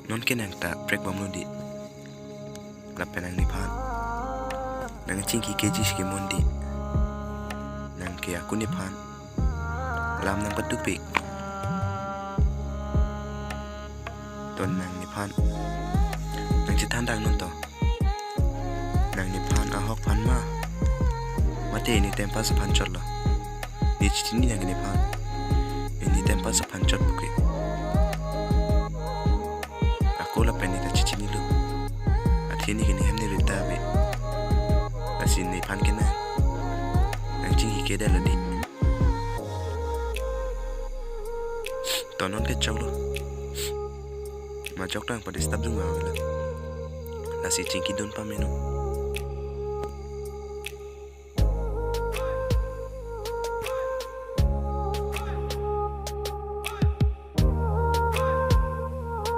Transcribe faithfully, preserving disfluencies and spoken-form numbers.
Non ke nang ta prekbomlo dei. Lapen nangnephan nangchingki keji si kemon dei. Nang ke ako nephan lam nangpatupik. To nangnephan nangchethan dang non to. Nangnephan ahok aphan ma, mate ne time pass aphan chotlo? Ne chini nang nephan, ne time pass aphan chot puke. Ako lapen ne ta chechinilo. Athe ne ke ne hem ne rita ave. Lasi nephan ke nang nangchingki kedetlo dei. To non ke choklo. Majok tang pa disturb dung ma avelo. Lasi chingkidun pameno.